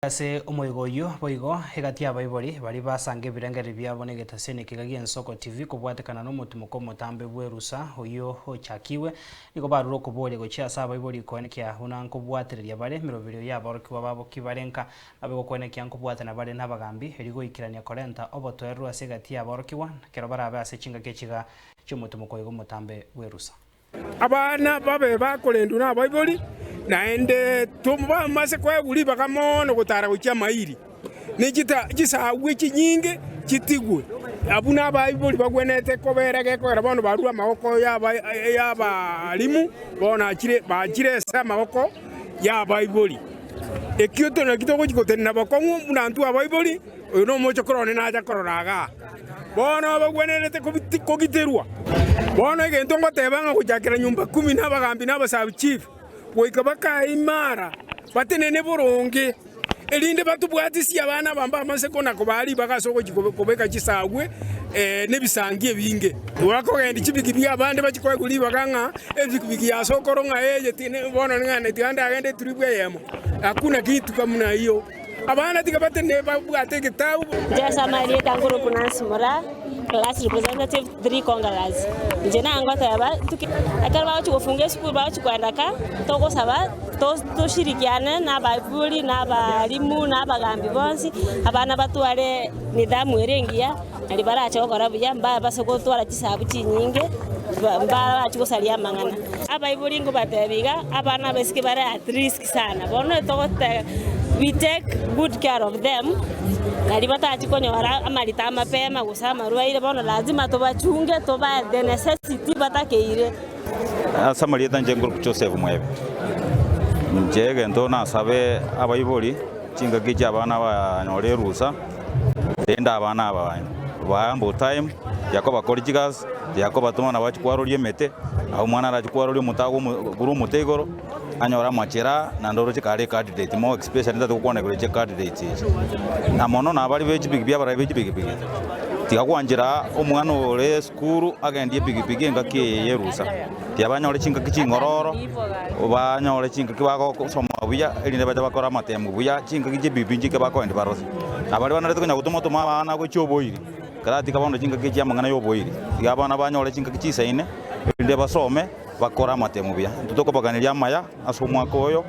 Ase omoigo oyio boigo egati y'abaibori baria basanga ebirengererio biabo negetaseni ekiga gi'Ensoko TV kobwatekana nomotimoko omotambe bw'erusa oyio ochakigwe, nigo barure okoboria gochia ase abaibori koenekia buna nkobwatereria bare emeroberio y'aborokigwa babo ki bare nka nabe gokoenekia nkobwatana bare nabagambi erio goikerania korenta obotoereru ase egati y'aborokigwa ekero barabe ase chingaki echiga chi'omotimoko oigo omotambe bw'erusa. Abana babe bakorendwa nabaibori, naende tobamase koegwa ribaga mono gotara gochia amairi, ne chisagwe chinyinge chitigwe. Abwo nabaibori bagwenerete kobera gekogera bono barure amaboko y'abarimu, bono achire bachire ase amaboko y'abaibori. Ekio naki togochia gotenena bokong'u buna intwe abaibori, oyo nomochokoro one nacha korora igaa. Bono abagwenerete kogiterwa. Bono egento ngoteba ng'a gochakera nyomba kumi na abagambi na abasabu-chief goika bakae imara batenene boronge, erinde batobwatisie abana aba mbamase kona-kobaa ribaga ase ogochia kobeka chisagwe na ebisangi ebinge. Tibakogendia chibigibigi abande bachie koegwa ribaga ng'a ebigibigi ya sokoro ng'a eye bono ng'a tiga ndagende etrip eyemo. Hakuna kitu kama hiyo. Abana tiga batenene babwate egetabu. Inche ase amarieta nkorokwa Nancy Moraa, class representative Three Conquerors. Inche nangoteba tuki ekero bagochia gofunga esukuru bagochia koenda ka, togosaba to- toshirikiane na abaibori na abalimu na abagambi bonsi, abana batware nidhamu ere engiya, naria barache gokora buya mbabase gotwara chisabu chinyinge, ba- mbarachi gosaria amang'ana. Abaibori nkobatebia iga, abana abaiseke bare at risk sana, bono togote we take good care of them, naria batachi konyora amarita amapema gose amarwaire, bono lazima tobachunge tobae the necessity batakeire. Ase amarieta inche nkorokwa Joseph Mwebe, inche egento nasabe abaibori chingaki chia abana banyore erusa, rende abana aba bae ample time ya kobakori chigasi, ya kobatoma nabo bachie kwaroria emete, nabo omwana arachie kwaroria omote agwo korwa omote igoro. anyore amachera, naende oroche kare ecandidate more especially ntagete gokwana igoro ye chicandidates echi. Na mono nabaria be chipikipiki abarai be chipikipiki, tiga gwanchera omwana ore esukuru agendie epikipiki engaki eye ya erusa. Tiga banyore chingaki ching'ororo, banyore chingaki bagosoma buya erinde bache bakore amatemu buya, chingaki chia epikipiki nchike bakoendia barose. Na baria banarete konya gotoma toma abana gochia oboiri, ekero bono chingaki chia amang'ana ya oboiri, tiga abana banyore chingaki chisaine, erinde basome. Bakore amatemo buya. Intwe tokobaganeria amaya ase omwaka oyo.